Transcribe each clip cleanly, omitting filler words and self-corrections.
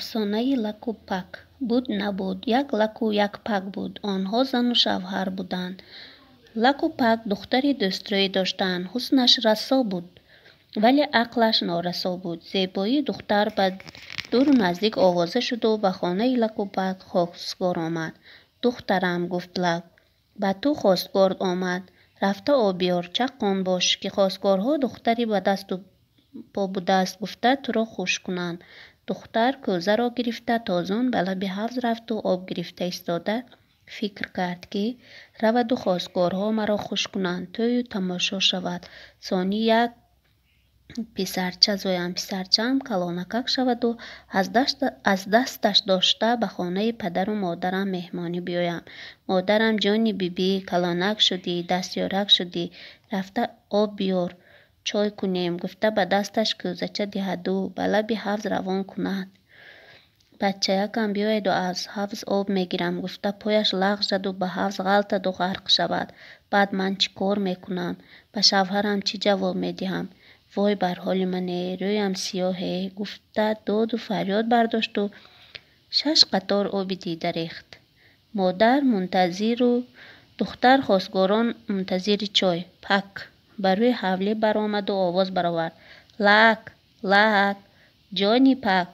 Афсонаи Лаку Пак. Буд набуд, як Лаку як Пак буд. Онҳо зану шавҳар буданд. Лаку Пак духтари дӯстрӯй доштанд. Ҳуснаш расо буд, вале ақлаш норасо буд. Зебоии духтар ба дуру наздик овоза шуду ба хонаи Лаку Пак хостгор омад. «Духтарам, — гуфт Лак, — ба ту хостгор омад. Рафта об биёр, чаққон бош, ки хостгорҳо духтари ба дасту по будааст гуфта туро хуш кунанд». Духтар кӯзаро гирифта тозон ба лаби ҳавз рафту об гирифта истода фикр кард, ки раваду хостгорҳо маро хуш кунанд, тӯю тамошо шавад, сонӣ як писарча зоям, писарчаам калонакак шаваду аз дасташ дошта ба хонаи падару модарам меҳмонӣ биёям. Модарам: «Ҷони бибӣ, калонак шудӣ, дастёрак шудӣ, рафта об биёр, чой кунем», — гуфта ба дасташ кӯзача диҳаду ба лаби ҳавз равон кунад. Бачаякам биёяду аз ҳавз об мегирам гуфта пояш лағжаду ба ҳавз ғалтаду ғарқ шавад. Баъд ман чӣ кор мекунам? Ба шавҳарам чӣ ҷавоб медиҳам? Вой бар ҳоли мане, рӯям сиёҳе, гуфта доду фарёд бардошту шаш қатор оби дида рехт. Модар мунтазиру духтар хостгорон мунтазири чой. Пак ба рӯи ҳавлӣ баромаду овоз баровард: «Лак, Лак, ҷони Пак,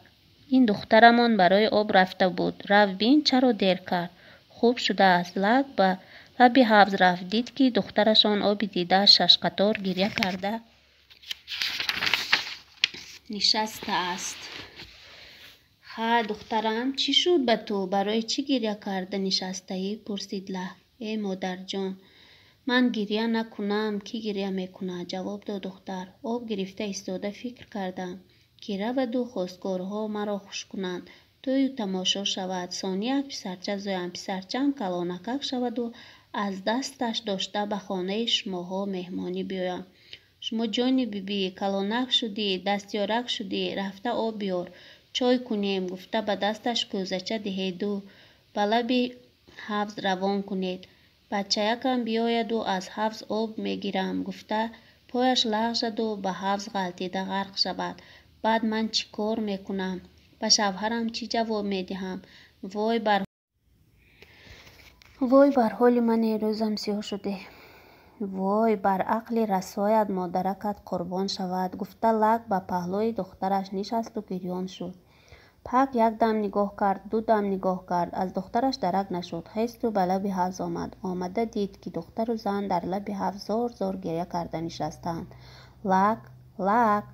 ин духтарамон барои об рафта буд. Рав бин, чаро дер кард? Хуб шудааст». Лак ба лаби ҳавз рафт, дид, ки духтарашон оби дидааш шашқатор гиря карда нишастааст. «Ха, духтарам, чӣ шуд ба ту? Барои чӣ гиря карда нишастаӣ?» — пурсид Лак. «Э, модарҷон, ман гиря накунам, кӣ гиря мекунад?» — ҷавоб дод духтар. «Об гирифта истода фикр кардам, ки раваду хостгорҳо маро хуш кунанд, тӯю тамошо шавад, сонӣ як писарча зоям, писарчаам калонакак шаваду аз дасташ дошта ба хонаи шумоҳо меҳмонӣ биёям. Шумо ҷони бибӣ, калонак шудӣ, дастёрак шудӣ, рафта об биёр, чой кунем, гуфта ба дасташ кӯзача диҳеду ба лаби ҳавз равон кунед. Бачаякам биёяду аз ҳавз об мегирам гуфта пояш лағжаду ба ҳавз ғалтида ғарқ шавад. Баъд ман чӣ кор мекунам? Ба шавҳарам чӣ ҷавоб медиҳам? Вой бар ҳоли мане, рӯзам сиёҳ шуде. Вой бар ақли расоят, модаракат қурбон шавад», — гуфта Лак ба паҳлӯи духтараш нишасту гирён шуд. Пак як дам нигоҳ кард, ду дам нигоҳ кард, аз духтараш дарак нашуд. Хесту ба лаби ҳавз омад. Омада дид, ки духтару зан дар лаби ҳавз зор-зор гиря карда нишастаанд. «Лак, Лак,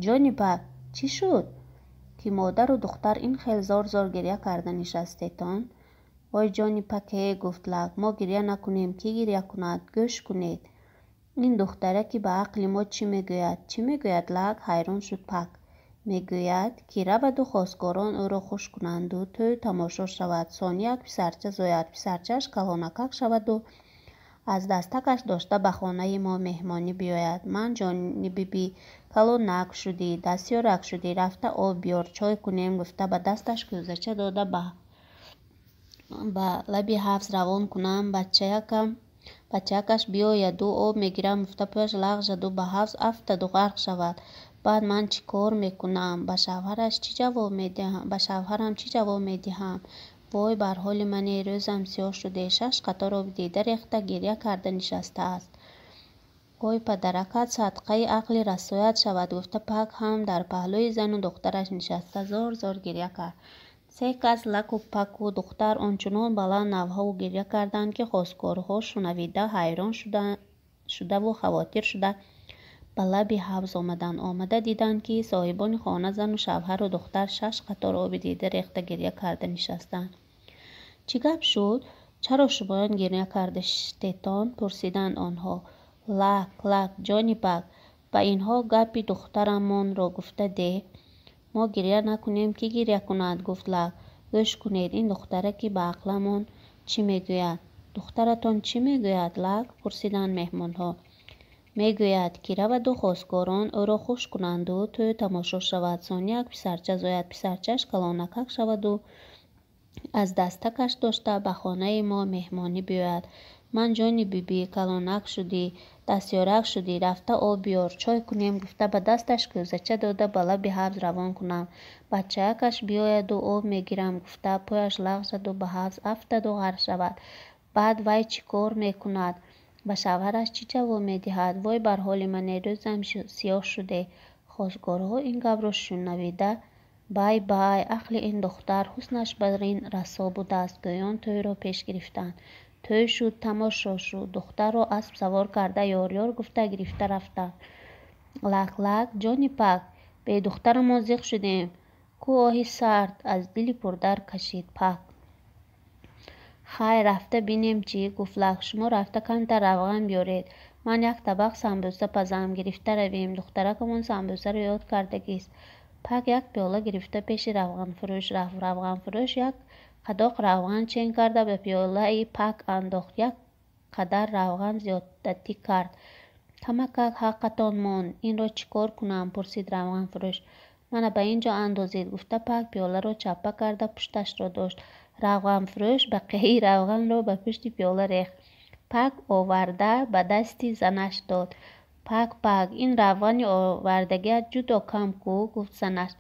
ҷони Пак, чӣ шуд, ки модару духтар ин хел зор-зор гиря карда нишастетон?» «Вой ҷони Паке, — гуфт Лак, — мо гиря накунем, кӣ гиря кунад? Гӯш кунед, ин духтараки ба ақли мо чӣ мегӯяд?» «Чӣ мегӯяд, Лак?» — ҳайрон шуд Пак. «Мегӯяд, ки раваду хостгорон ӯро хуш кунанду тӯю тамошо шавад, сонӣ як писарча зояд, писарчааш калонакак шаваду аз дастакаш дошта ба хонаи мо меҳмонӣ биёяд. Ман ҷони бибӣ, калонак шудӣ, дастёрак шудӣ, рафта об биёр, чой кунем, гуфта ба дасташ кӯзача дода ба лаби ҳавз равон кунам. Бачаякаш биёяду об мегирам гуфта пояш лағжаду ба ҳавз афтаду ғарқ шавад. Баъд ман чӣ кор мекунам? Ба шавҳарам чӣ ҷавоб медиҳам? Вой бар ҳоли мане, рӯзам сиёҳ шуде». Шаш қатор оби дида рехта гиря карда нишастааст. «Вой падаракат садқаи ақли расоят шавад», — гуфта Пак ҳам дар паҳлӯи зану духтараш нишаста зор-зор гиря кард. Се кас, Лаку, Паку духтар, ончунон баланд навҳаву гиря карданд, ки хостгорҳо шунавида ҳайрон шудаву хавотир шуда ба лаби ҳавз омаданд. Омада диданд, ки соҳибони хона, зану шавҳару духтар, шаш қатор оби дида рехта гиря карда нишастаанд. «Чӣ гап шуд? Чаро шумоён гиря карда шиштетон?» — пурсиданд онҳо. «Лак, Лак, ҷони Пак, ба инҳо гапи духтарамонро гуфта деҳ. Мо гиря накунем, кӣ гиря кунад?» — гуфт Лак. «Гӯш кунед, ин духтараки ба ақламон чӣ мегӯяд?» «Духтаратон чӣ мегӯяд, Лак?» — пурсиданд меҳмонҳо. «Мегӯяд, ки раваду хостгорон ӯро хуш кунанду тӯю тамошо шавад, сонӣ як писарча зояд, писарчааш калонакак шаваду аз дастакаш дошта ба хонаи мо меҳмонӣ биёяд. Ман ҷони бибӣ, калонак шудӣ, дастёрак шудӣ, рафта об биёр, чой кунем гуфта ба дасташ кӯзача дода ба лаби ҳавз равон кунам. Бачаакаш биёяду об мегирам гуфта пояш лағжаду ба ҳавз афтаду ғарқ шавад. Баъд вай чӣ кор мекунад? Ба шавҳараш чӣ ҷавоб медиҳад? Вой бар ҳоли мане, рӯзам сиёҳ шуде. Хостгорҳо ин гапро шунавида бай бай, ақли ин духтар ҳуснаш бар ин расо будааст, гӯён тӯйро пеш гирифтанд. Тӯй шуд, тамошо шуд. Духтарро асп савор карда ёр-ёр гуфта гирифта рафтанд. Лак лак, ҷони пак, бе духтарамон зиқ шудем. Ку оҳи сард аз дили пурдард кашид Пак. Хайр, рафта бинем чӣ, гуфт Лак. Шумо рафта камтар равған биёред. Ман як табақ самбӯса пазам, гирифта равем. Духтаракамон самбӯсаро ёд кардагист. Пак як пиёла гирифта пеши равғанфурӯш рафт. Равғанфурӯш як қадоқ равған чен карда ба пиёлаи Пак андохт. Як қадар равған зиёдатӣ кард. Камакак ҳаққатон монд. Инро чӣ кор кунам? Пурсид равғанфурӯш. Мана ба ин ҷо андозед, гуфта Пак пиёларо чаппа карда пушташро дошт. Равғанфурӯш бақияи равғанро ба пушти пиёла рехт. Пак оварда ба дасти занаш дод. Пак, Пак, ин равғани овардагиат ҷудо кам ку, гуфт занаш.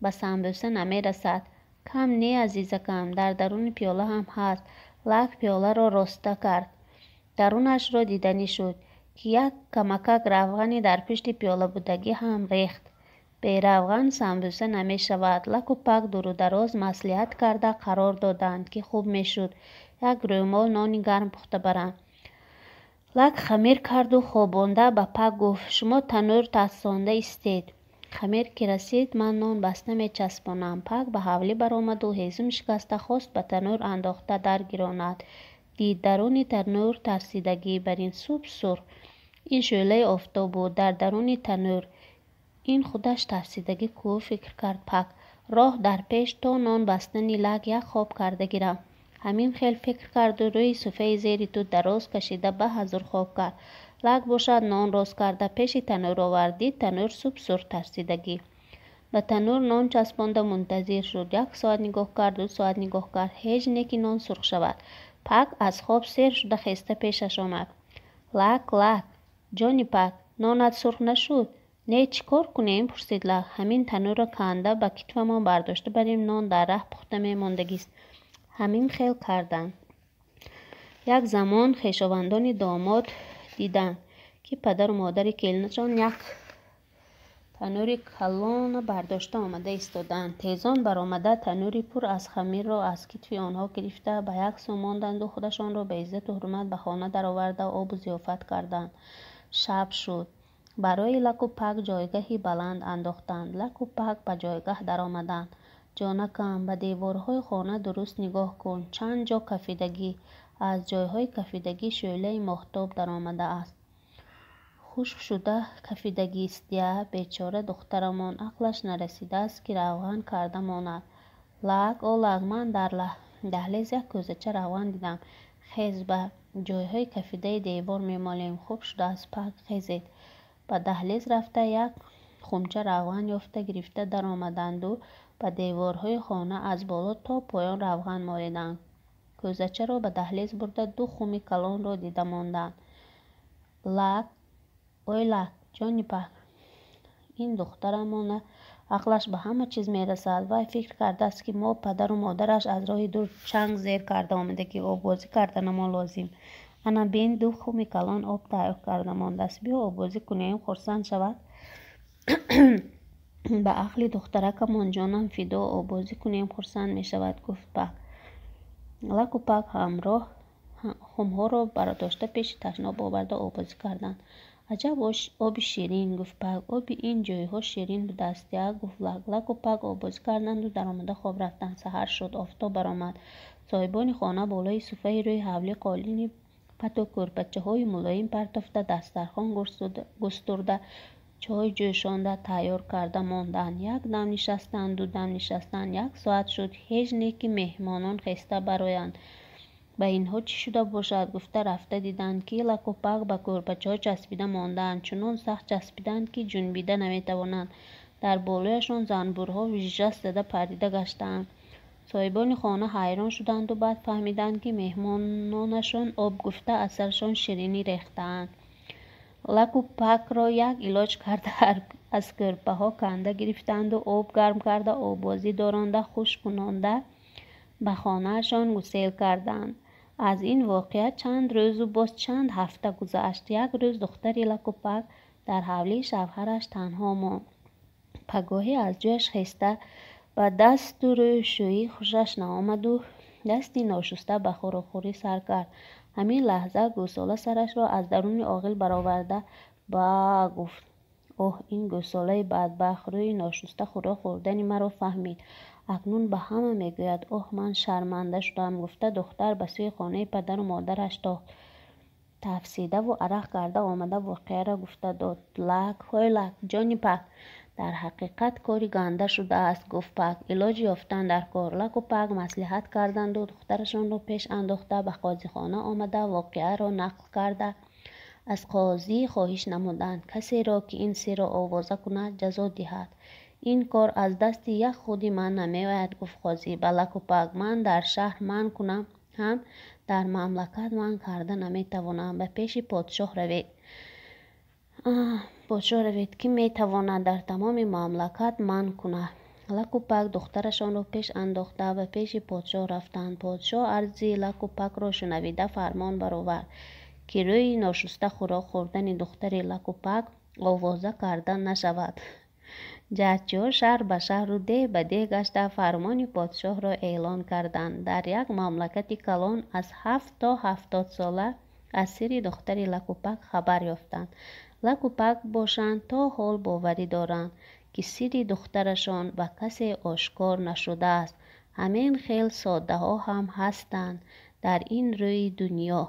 Ба самбӯса намерасад. Кам не, азизакам, дар даруни пиёла ҳам ҳаст. Лак пиёларо роста кард. Дарунашро диданӣ шуд, ки як камакак равғани дар пушти пиёла будагӣ ҳам рехт. Бе равған самбӯса намешавад. Лаку Пак дуру дароз маслиҳат карда қарор доданд, ки хуб мешуд як рӯмол нони гарм пухта баранд. Лак хамир карду хобонда ба Пак гуфт: шумо танӯр тафсонда истед. Хамир ки расид, ман нон баста мечаспонам. Пак ба ҳавлӣ баромаду ҳезум шикаста хост ба танӯр андохта даргиронад. Дид даруни танӯр тафсидагӣ бар ин суб сурх. Ин шӯълаи офтоб буд дар даруни танӯр. Ин худаш тафсидагӣ ку, фикр кард Пак. Роҳ дар пеш то нон бастани Лак як хоб карда гирам. Ҳамин хел фикр карду рӯи суфаи зери тут дароз кашида ба ҳазур хоб кард. Лак бошад нон рост карда пеши танӯр овард. Дид танӯр суб сурх тафсидагӣ. Ба танӯр нон часпонда мунтазир шуд. Як соат нигоҳ кард, 2 соат нигоҳ кард. Ҳеҷ не ки нон сурх шавад. Пак аз хоб сер шуда хеста пешаш омад. Лак, Лак, ҷони Пак, нонат сурх нашуд? Не, чӣ кор кунем? Пурсид Лак. Ҳамин танӯрро канда ба китфамон бардошта барем, нон дар раҳ пухта мемондагист. Ҳамин хел карданд. Як замон хешовандони домод диданд, ки падару модари келинашон як танӯри калона бардошта омада истодаанд. Тезон баромада танӯри пур аз хамирро аз китфи онҳо гирифта ба як сӯ монданду худашонро ба иззату ҳурмат ба хона дароварда обу зиёфат карданд. Шаб шуд. Барои Лаку Пак ҷойгаҳи баланд андохтанд. Лаку Пак ба ҷойгаҳ даромаданд. Ҷонакам, ба деворҳои хона дуруст нигоҳ кун. Чанд ҷо кафидагӣ. Аз ҷойҳои кафидагӣ шӯълаи моҳтоб даромадааст. Хушк шуда кафидагист-я, бечора духтарамон ақлаш нарасидааст, ки равған карда монад. Лак, о Лак, ман дар даҳлез як кӯзача равған дидам. Хез, ба ҷойҳои кафидаи девор мемолем. Хуб шудааст, Пак, хезед. Ба даҳлез рафта як хумча равған ёфта гирифта даромаданду ба деворҳои хона аз боло то поён равған молиданд. Кӯзачаро ба даҳлез бурда 2 хуми калонро дида монданд. Лак, ой Лак, ҷони Пак, ин духтарамона ақлаш ба ҳама чиз мерасад. Вай фикр кардааст, ки мо падару модараш аз роҳи дур чанг зер карда омадагӣ, оббозӣ карданамон лозим. Ана бин, 2 хуми калон об тайёр карда мондааст. Биё оббозӣ кунем, хурсанд шавад. Ба ақли духтаракамон ҷонам фидо, оббозӣ кунем, хурсанд мешавад, гуфт Пак. Лаку Пак ҳамроҳ хумҳоро бардошта пеши ташноб оварда оббозӣ карданд. Аҷаб оби ширин, гуфт Пак. Оби ин ҷойҳо ширин будааст, я, гуфт Лак. Лаку Пак оббозӣ карданду даромада хоб рафтанд. Саҳар шуд, офтоб баромад. Соҳибони хона болои суфаи рӯи ҳавлӣ қолини пату кӯрпачаҳои мулоим партофта, дастархон густурда, чой ҷӯшонда тайёр карда монданд. Як дам нишастанд, 2 дам нишастанд. 1 соат шуд, ҳеҷ не ки меҳмонон хеста бароянд. Ба инҳо чӣ шуда бошад, гуфта рафта диданд, ки Лаку Пак ба кӯрпачаҳо часпида мондаанд. Чунон сахт часпидаанд, ки ҷунбида наметавонанд. Дар болояшон занбӯрҳо вижжас зада парида гаштаанд. Соҳибони хона ҳайрон шуданду баъд фаҳмиданд, ки меҳмононашон об гуфта аз сарашон ширинӣ рехтаанд. Лаку Пакро як илоҷ карда аз кӯрпаҳо канда гирифтанду об гарм карда, оббозӣ доронда, хушк кунонда ба хонаашон гусел карданд. Аз ин воқеа чанд рӯзу боз чанд ҳафта гузашт. Як рӯз духтари Лаку Пак дар ҳавлии шавҳараш танҳо монд. Пагоҳӣ аз ҷояш хеста ба дасту рӯйшӯӣ хушаш наомаду дасти ношуста ба хӯрокхӯрӣ сар кард. Ҳамин лаҳза гӯсола сарашро аз даруни оғил бароварда ба гуфт: «Оҳ, ин гӯсолаи бадбахт рӯи ношуста хӯрок хӯрдани маро фаҳмид. Акнун ба ҳама мегӯяд. Оҳ, ман шарманда шудам», гуфта духтар ба сӯи хонаи падару модараш тохт. Тафсидаву арақ карда омада воқеаро гуфта дод. Лак, ҳой Лак, ҷони Пак, дар ҳақиқат кори ганда шудааст, гуфт Пак. Илоҷ ёфтан дар кор. Лаку Пак маслиҳат карданду духтарашонро пеш андохта ба қозихона омада воқеаро нақл карда аз қозӣ хоҳиш намуданд, касеро, ки ин сирро овоза кунад, ҷазо диҳад. Ин кор аз дасти як худи ман намеояд, гуфт қозӣ ба Лаку Пак. Ман дар шаҳр манъ кунам ҳам дар мамлакат манъ карда наметавонам. Ба пеши подшоҳ равед. Подшоҳ равед, ки метавонад дар тамоми мамлакат манъ кунад. Лаку Пак духтарашонро пеш андохта ба пеши подшоҳ рафтанд. Подшоҳ арзи Лаку Пакро шунавида фармон баровард, ки рӯи ношуста хӯрок хӯрдани духтари Лаку Пак овоза карда нашавад. Ҷаҳчиҳо шаҳр ба шаҳру деҳ ба деҳ гашта фармони подшоҳро эълон карданд. Дар як мамлакати калон аз 7 то 70 сола аз сирри духтари Лаку Пак хабар ёфтанд. Лаку Пак бошанд, то ҳол боварӣ доранд, ки сирри духтарашон ба касе ошкор нашудааст. Ҳамин хел соддаҳо ҳам ҳастанд дар ин рӯи дунё.